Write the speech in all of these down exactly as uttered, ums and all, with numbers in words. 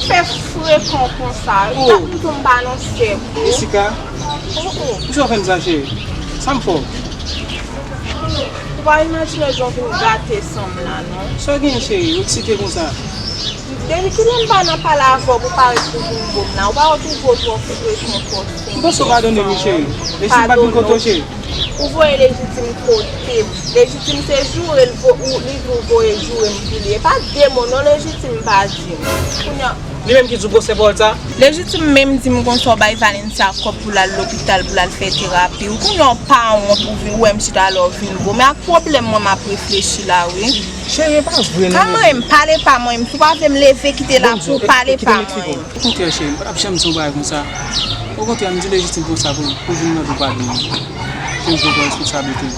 Fè frekan konsa, wi. Oh. Sa pou m pa nan sèk, wi. Jessica, oh, oh, kisa w fè m sa, cheri? Sa m fè w? Ou pa imajine jan w vin gate san m la, non. Sa w genyen, cheri? Ou eksite konsa? Depi kilè m pa nan pale avè w pou parèt pou vin bo m la? Ou pa wè tou gwo twò frekan twò. M panse w padone m, cheri. Lejitim pa t vin kote w, cheri. Ou voye Lejitim kote m. Lejitim se joure l vo-, ou, li di w voye joure m pou li. E pa de mo non Lejitim pa di m. Kounye a, li menm ki di w gwosè pawòl sa? Lejitim menm di m konsa w bay Valencia kòb pou l al lopital, pou l al fè terapi. Ou kounye a w pa wont, ou vin, ou wè m chita la w vin bo m. Men ak pwoblèm mwen m ap reflechi la, wi. Cheri, e pa vre non. Pa manyen m, pale pa manyen m. Si w pa vle m leve kite la pou w pale pa manyen m. Okontrè, cheri, m pa t ap janm di yon bagay konsa. Okontrè, m di Lejitim konsa pou, pou vin mande w padon. Ke m pran responsablite.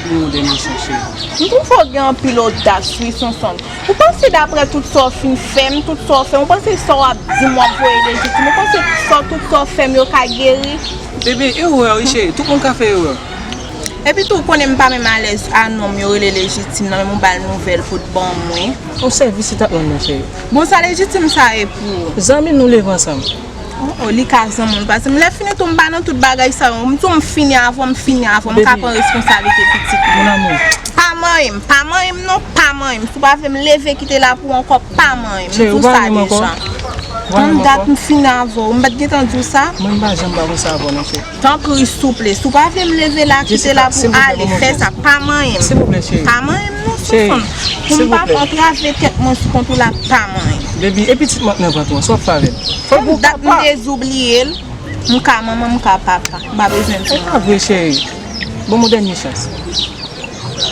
Pou yon dènye chans, cheri. M twouve w gen anpil odas, wi, Sonson. Ou panse daprè tout sa w fin fè m, tout sa w fè m, ou panse sa w ap di m w ap voye Lejitim, ou panse sa, tout sa w fè m yo ka geri? Bebe, erè, wi, cheri. Tout moun ka fè erè. Epi tou, ou konnen m pa menm alèz a non m yo rele Lejitim nan, menm ou ba l nouvèl pou t ban mwen. Yon sèvis li t ap rann mwen, cheri. Bon, sa Lejitim sa ye pou ou? Zanmi nou leve ansanm. Oh, oh, li ka zanmi w pase m. Lè fini tou, m pa nan tout bagay sa yo. M di w m fini avè w, m fini avè w. M ka pran responsablite pitit mwen. Mon amour. Pa manyen m, pa manyen m non, pa manyen m. Si w pa vle m leve kite la pou w ankò, pa manyen m. M di w sa deja. Tann dat m fini avè w. M pa t gentan di w sa? Mwen m pa janm pa konsa avè w non, cheri. Tanpri, souple, si w pa vle m leve la, kite la pou ale, fè sa, pa manyen m. Silvouplè, cheri. Pa manyen m non, Sonson. Pou m pa antrave tèt mwen sou kont ou la, pa manyen m. Baby, e pitit mwen k nan vant ou an, sa w ap fè avè l? Fò w gen papa. Dat m dezoubliye l, m ka manman, m ka papa. M pa bezwen ti manman. E pa vre, cheri. Ban m yon dènye chans.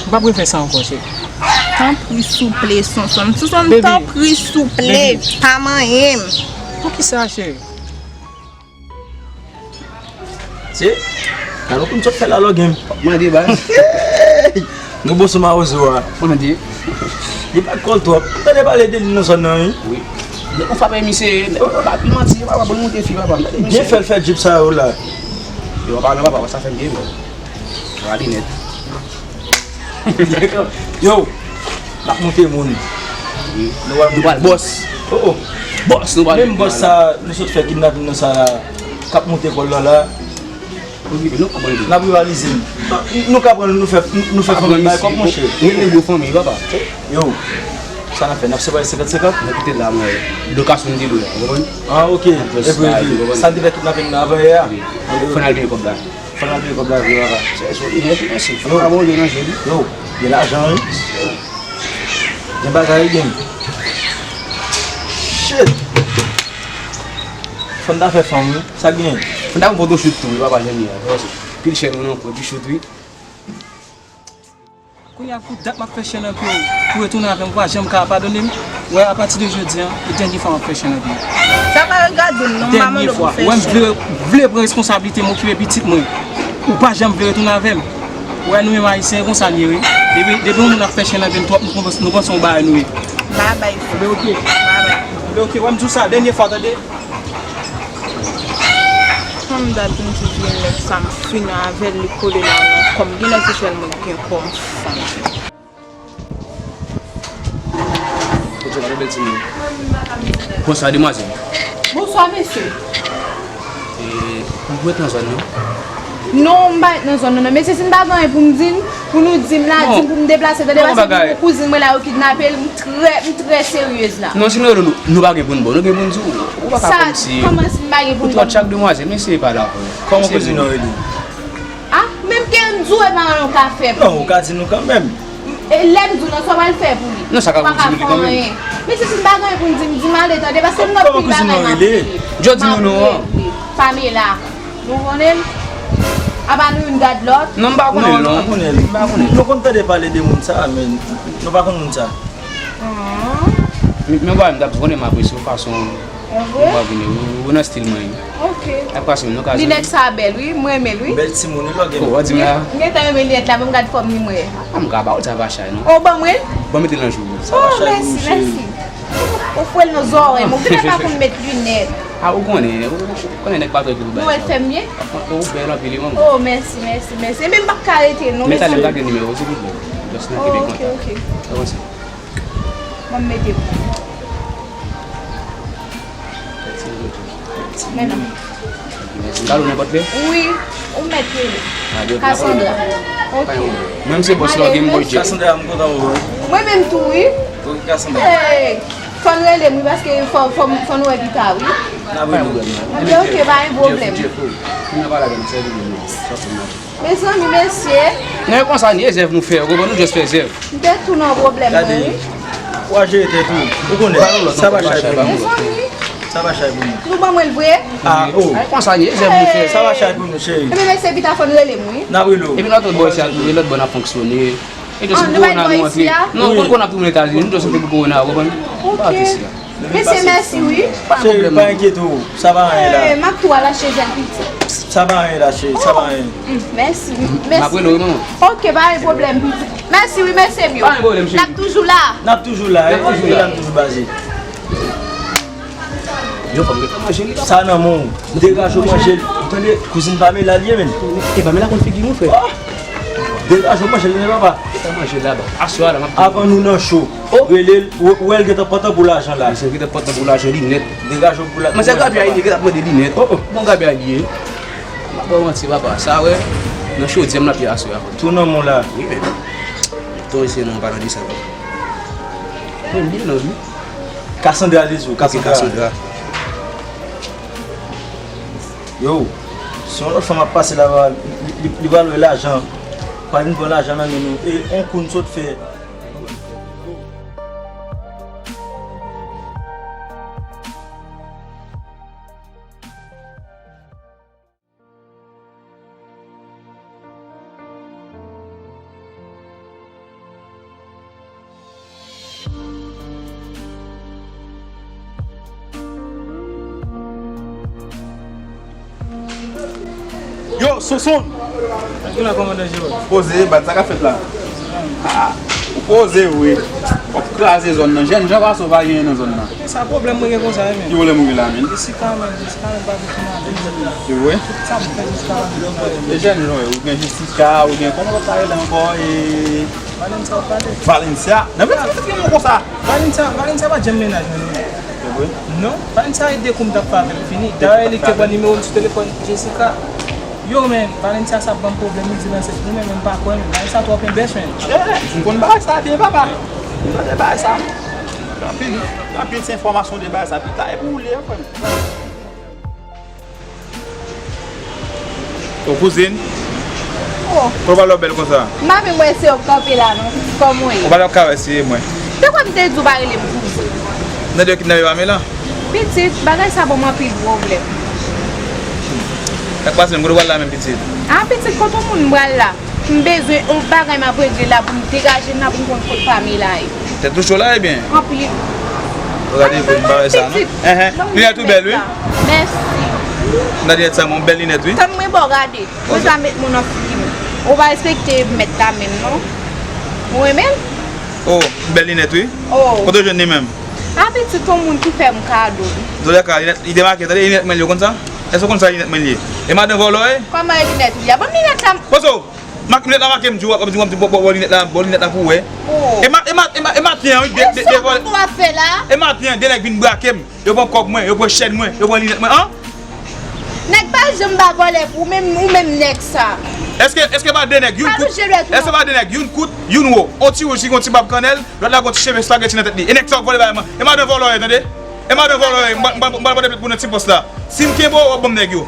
M p ap refè sa ankò, cheri. Tanpri, souple, Sonson. Sonson, tanpri, souple, pa manyen m. Poukisa, cheri? Se, gade yon kout sot fè la lògè m. Mande baz. Nou bon sou mawozo a. Mande. Li pa t kòl twòp. M tande pale de li nan zòn nan, wi. Wi. Ou frape misye, nèg pa pil manti, papa, bon moute fi, papa. Byen fè l fè djip sa yo la. Yo, papa, non, papa, sa fè m byen, bro. Sa va byen nèt. Yo, n ap moute moun. Nou pral bòs. Oh, oh. Bòs, nou pral. Menm bòs sa, nou sot fè kidnapin nan sa la, k ap moute kò l la la. N ap rivalize l. Nou ka pran l, nou fè, nou fè fanmi bay kòb, monchè. Mwen, mwen gwo fanmi, papa. Yo, sa n ap fè? N ap separe senkant senkant? Mwen kite la, mwen. Lokasyon de lwe, ou konprann? Ah, ok. E vre, e vre. Sa n te fè kidnapin nan avanyè a? Fò n al peye kòb la. Fò n al peye kòb la vre, papa. Se, se, se, se, fò n al voye nan je li. Yo, gen lajan, wi. Gen bagay, gen. Shit! Fò n ta fè fanm, wi. Sa gen? Fò n ta pran fotochout tou, wi, papa, jan li ye a. Pil chè nou nan pran ti chout, wi. Kounye a, pou dat m ap fè chèn an pye w, pou retounen avè m, ou pa janm ka padone m. Wè, apati de jodi a, e dènye fwa m ap fè chèn an pye w. Sa pa regade m, non, m pa mande w pou fè chèn. Dènye fwa. Wè, m vle, vle pran responsablite m, okipe pitit mwen. Ou pa janm vle retounen avè m. Wè, nou menm Ayisyen, e konsa n ye, wi. Depi, depi yon moun ap fè chèn an pye n twòp, nou, nou panse yon bagay nou ye. Babay. Enben, oke. Babay. Enben, oke, wè, m di w sa, dènye fwa, tande. Fanm dat m di vye nèg sa m fini avè l, li kole la nan kò m. Genlè se sèl mwen ki gen kò m fanm. Kote w ale, bèl timoun? Bonswa, demwazèl. Bonswa, mesye. E, ou ret nan zòn nan? Non, m pa ret nan zòn nan, non. Mesye, si n pa gen anyen pou n di n, pou nou di m la, di m pou m deplase, tande, paske gen yon kouzin mwen la, yo kidnape l, m trè, m trè seryez la. Non, si nou rele nou, nou pa gen pou n ba w, nou gen pou n di w. Ou pa ka kòmsi. Sa, kòman si m pa gen pou n ba w? Ou twò tchak, demwazèl, mesye pa la. Kòman kouzin nan rele? Ah, menm ke m di w e pa anyen w ka fè pou li. Non, ou ka di nou kanmenm. E lè m di w nan, sa w pral fè pou li? Non, sa ka pou di li kanmenm. Mesye, si m pa gen anyen pou m di, m di m ale, tande, paske m gen anpil bagay m ap regle. Jodi nou non an. Pamela. Nou konnen l? Apa nou youn gad lòt? Non, m pa konnen l, non. Nou pa konnen l. M pa konnen l. Nou konn tande pale de moun sa, men nou pa konn moun sa. Men, men, m t ap konnen m apresye w fason ou pa vini, ou, ou nan stil mwen. Ok. Ap pase, nou ka jwenn. Linèt sa bèl, wi, m renmen l, wi. Bèl timoun, wi, lògè m. Oh, w di m la. M gentan renmen linèt la, men m gad fòm li mwen. Ah, m ka ba w l, sa pa chay, non. Oh, ban mwen l? Ban m mete l nan jou w. Oh, mèsi, mèsi. Ou fwe l nan zòrèy mwen. Ou genlè pa konn met linèt. Ah, ou konnen, ou, ou konnen nèg pa trè pou bay. Nou wè l fè m byen? Ou bèl anpil, wi, manman. Oh, mèsi, mèsi, mèsi. Ebyen, m p ap ka rete, non, mesye. Men talè m ka gen nimewo w, silvouplè. Jis nan kenbe kontak. Ok, ok. Avanse. Ban m mete pou ou. Men non. Mèsi. Kalo nenpòt lè? Wi, ou mèt rele. Ah, Cassandra. Ok. Mwen, se bòs la, gen bòdjè. Cassandra, m kontan wè w. Mwen menm tou, wi. Ok, Cassandra. Hey, fò n rele m, wi, paske fò, fò, fò n wè pita, wi. Pa gen pwoblèm, non. Ok, ok, pa gen pwoblèm. Jeff, Jeff, wi. Mwen pale avè m, sèvi m, non. Mezanmi, mesye. Nan konsa, ni e zèv nou fè, ou konprann, nou just fè zèv. M te tou nan pwoblèm mwen, wi. Wa jere tèt ou. Ou konnen, sa pa chay pou nou. Mezanmi. Sa pa chay pou nou. Nou ban mwen l vre? Ah, oh. Nan konsa, ni e zèv nou fè. Sa pa chay pou nou, cheri. Ebyen, mesye, pita fò n rele m, wi. N ap rele w. Epi nan tout bò isi a, nou lòt bò n ap fonksyone. E just pou kowona nou antre. Non, pou kowona ap tounen Etazini, nou just pou kowona, ou konprann? Ok. Mesye, mèsi, wi. Pa gen pwoblèm, non. Pa enkyete w, sa pa anyen la. Eh, m ap tou al achte jèl piti. Sa pa anyen la, cheri, sa pa anyen. Mm, mèsi, wi. Mèsi. M ap rele w, wi, manman. Ok, pa gen pwoblèm, piti. Mèsi, wi, mesye m yo. Pa gen pwoblèm, cheri. N ap toujou la. N ap toujou la, e toujou la n toujou baze. Yo, fanm, yo, manje li. Sa nan men w. Degaje w manje l. Ou tande, kouzin Pamela li ye, menm. E Pamela konn figi nou, frè. Oh! Degaje w manje l, men papa. Ou ta manje la, ba. Aswè a la, m ap... Avan nou nan cho. Oh! Rele l, ou, ou wè l gentan pantan pou lajan la. Misye gentan pantan pou lajan li nèt. Degaje w pou la... Manzè Gaby a li, li gentan mande li nèt. Oh, oh. Bon, Gaby a li ye. M ap ba w manti, papa. Sa, wè, nan chodyè m l ap ye aswè a. Tou nan men w la. Wi, men. Ton ese non, pa nan de sa, papa. Mwen, m byen nan vi. Cassandra li di w, ok, Cassandra. Cassandra. Yo, si yon lòt fanm ap pase la, li, li, li pral wè lajan. Pral vin pran lajan nan men nou. E on kou n sot fè. Yo, Sonson! Kòman, kòmandan Jeròm? Poze, bat, sa k ap fèt la? Ah, ou poze, wi. W ap kraze zòn nan. Jènjan pase w pa genyen nan zòn nan. Sa pwoblèm mwen gen konsa, wi, men. Ki pwoblèm ou gen la, men? Jessica, men, Jessica, men, pa vin nan vi m. Se vre? Tout sa m fè, Jessica pa vin nan vi m. E jènjan, wi. Ou gen Jessica, ou gen, kòman lòt la rele ankò? E Valencia, w pale? Valencia? Nan men ti pitit ki moun konsa? Valencia, Valencia pa t janm mennaj mwen, non. Se vre? Non, Valencia e de kou m t ap fè avè l fini. Dayè, li te pran nimewo m sou telefòn Jessica. Yo, men, Valencia sa ap ban m pwoblèm, li di nan sèt mwen, men m pa kwè, men Valencia twòp enbèch, men. Eh, m konn bagay sa byen, papa. M tande bagay sa. Anpil, anpil se enfòmasyon de bagay sa pita, epi ou li, frè m. O kouzin. Oh. Pou w pale w bèl konsa. M pa menm wè se w k kanpe la non. Kòman w ye? Ou pale w karese mwen. Te kwè m te di w pa rele m kouzin. Nèg yo kidnape Pamela? Pitit, bagay sa ban m anpil pwoblèm. Sa k pase menm, kote w pral la menm pitit? Ah, pitit, kote w moun m pral la? M bezwen yon bagay m ap regle la pou m degaje m la pou m konn kot Pamela ye. Tèt ou cho la, ebyen? Anpil. Ou gade pou m pa wè sa, non? Enhen. Linèt ou bèl, wi. Mèsi. M gade linèt sa, yon bèl linèt, wi. Tann mwen ba w gade. Mwen sa met moun nan figi m. Ou pa respekte mèt la menm, non. Ou renmen l? Oh, bèl linèt, wi. Oh. Kote w jwenn li menm? A pitit yon moun ki fè m kado. Antouka, linèt, li te make, tande, linèt mwen li, ou konn sa? Èske w konn sa linèt mwen li ye? E madan vòlò, e? Kòman e linèt ou li a? Ban m linèt la. Pozo! Mak, linèt la make m di w, w ap di, w ap di, bò, bò, bò, linèt la, bò, linèt la pou w wè. Oh. E ma-, e ma-, e ma-, e maten an, wi, de, de, de vòlè. E maten an, de nèg vin brake m. Yo pran kòb mwen, yo pran chèn mwen, yo pran linèt mwen, an? Nèg pa janm ba vòlè pou ou menm, ou menm nèg sa. Èske, èske pa de nèg, youn kout? Èske pa de nèg, youn kout, youn wo? On ti wouj ki gon ti bab kannèl, lòt la gon ti cheve espageti nan tèt li. E nèg sa w vòlè bagay mwen. E madan vòlò, tande? E madan vòlò, m pral, m pral, m pral pote plent pou nou nan ti pòs la. Si m kenbe w, w ap ban m nèg yo.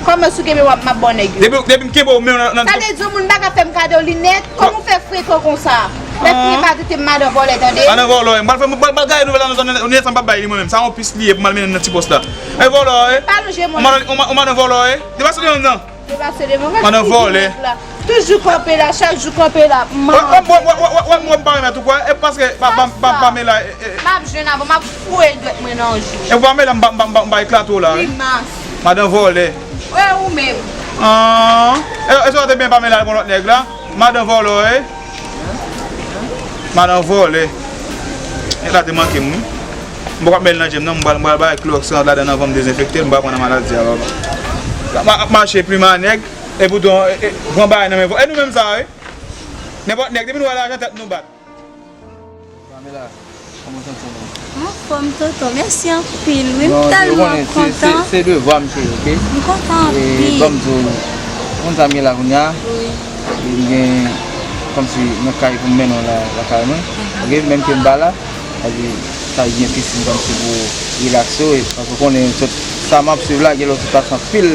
Kòman si w kenbe m, m ap ba w nèg yo? Depi, depi m kenbe w, men nan, nan... Sa vle di yon moun pa ka fè m kado linèt? Kòman w fè frekan konsa? Lè fini pa trete m madan vòlè, tande? Madan vòlò, wi. M pral fè, m pral, m pral gade nouvèl la nan zòn nan, sa m pap bay li mwen menm. Sa yon pis li ye pou m al mennen nan ti pòs la. E vòlò, wi. Pa lonje mwen. Ou madan, ou ma-, ou madan vòlò, wi. Depase devan m nan. Depase devan mwen. Madan vòlè. Toujou kanpe la, chak jou kanpe la. Wè, wè, wè, m pa remèt ou kwè, e paske pa, pa, pa, Pamela, e, e. M ap jwenn avè w, m ap foure dwèt mwen nan jou. E Pamela, m pa, m pa, m pa, m pa eklate w la, wi. Grimas. Madan vòlè. Wè, ou menm. An. E, e sa w te byen Pamela al pran lòt nèg la? Madan vòlò, e. Madan vòlè. Nèg la te manke m, wi. M poko ap mèt l nan djèm nan, m pral, m pral bay klowòks ladan l anvan m dezenfekte l, m pa pran nan maladi a, papa. M ap mache plim a nèg, epoutan, e, e, pran bagay nan men vòlò. E nou menm sa, wi. Nenpòt nèg, depi nou wè lajan, tèt nou bat. Pamela, kòman w santi w menm? Fòm tonton, mèsi anpil. Wi, m tèlman kontan. Se devwa m cheri, oke? M kontan anpil. Ban m di w, ou konn sa m ye la kounye a? Wi. M gen kòmsi nan kay pou m mennen w la lakay mwen. Oke, menm ke m pa la, sa di sa gen pisin kòmsi pou relakse w, paske w konnen tout sa m ap swiv la, gen lè w sot pase anpil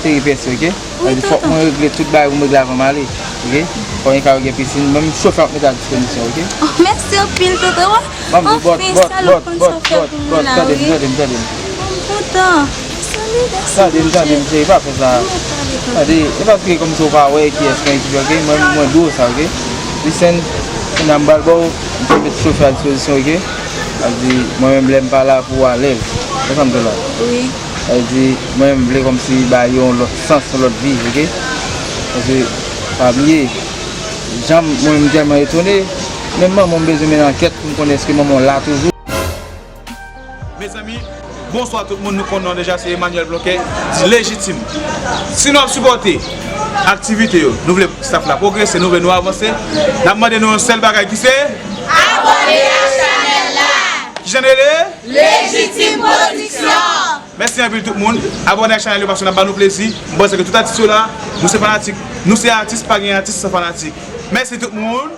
peripesi, oke? Sa di fòk mwen regle tout bagay pou m regle avan m ale, oke? Fòk gen kay gen pisin, menm chofè ap mete a dispozisyon, oke? Oh, mèsi anpil tonton. Ban m di bòt, bòt, bòt, bòt, bòt, bòt, tande m, tande m, tande m. Tonton, tande m, tande m, cheri, pa fè sa. Tande, e paske kòmsi w pa wè kiyès mwen ekipe, oke? Mwen, mwen di w sa, oke? Listen, kounye a m pral ba w, m te met chofè a dispozisyon, oke? Sa di, mwen menm lè m pa la pou w alèz. Konprann m la? Wi. Sa di, mwen menm vle kòmsi ba yo yon lòt sans, yon lòt vi, oke? Paske, pa bliye, jan m, mwen menm tèlman etone, menm manman m bezwen mennen ankèt pou m konnen èske manman w la toujou. Mezanmi, bonswa tout moun, nou konn non deja, se Emmanuel Blonquet, di Lejitim. Si nou ap sipòte aktivite yo, nou vle staff la pwogrese, nou vle nou avanse, n ap mande nou yon sèl bagay ki se abòne ak chanèl la. Ki jan l rele? Lejitim Pwodiksyon. Mèsi anpil tout moun. Abòne ak chanèl yo paske n ap ba nou plezi. M panse ke tout atis yo la, nou se fanatik. Nou se atis, pa gen atis san fanatik. Mèsi tout moun.